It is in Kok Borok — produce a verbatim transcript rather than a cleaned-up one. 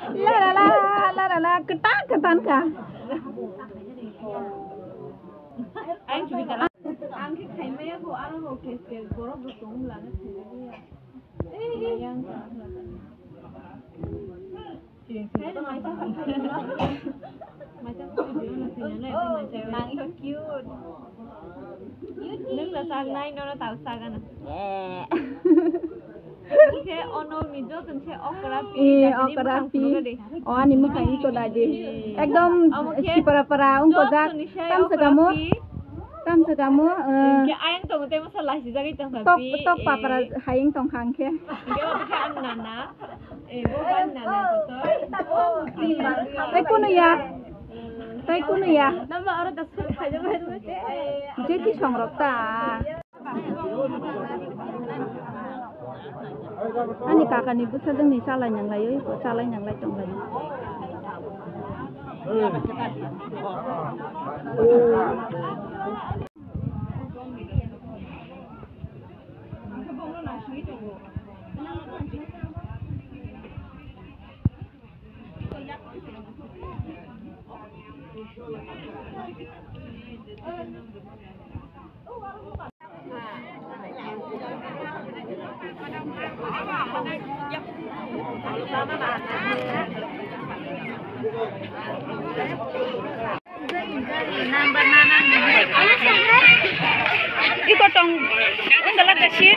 La la la, la la la, kwtan kwtan ka. Ang khe khaimaya kho, aro rok khe borok bo tong lana khaimaya. Nang so cute. Nwng da chak nai, nono tao chak ano. Yeah. Khe ono ni joto se okra pi, eh, okra pi. O ani mwkhang iko da di. Ekdom sipara para wngkojak. Tam se kamo. Tam se kamo, eh, hingke ayang tongo tei masa lasi jagwi tongkha tok, pi, tok eh, papra hayung tongkha hingke. Hingke obo khe ang nana. Eh, bo ang nana kotor. Tei kunu ya. Tei kunu ya. Nama aro da suk khaja bai rwte. Jeti songrok ta. Ani kakani bwsa dengni chalai nanglai oi, chalai nanglai tonglai. Iko tong, ungkala kashi.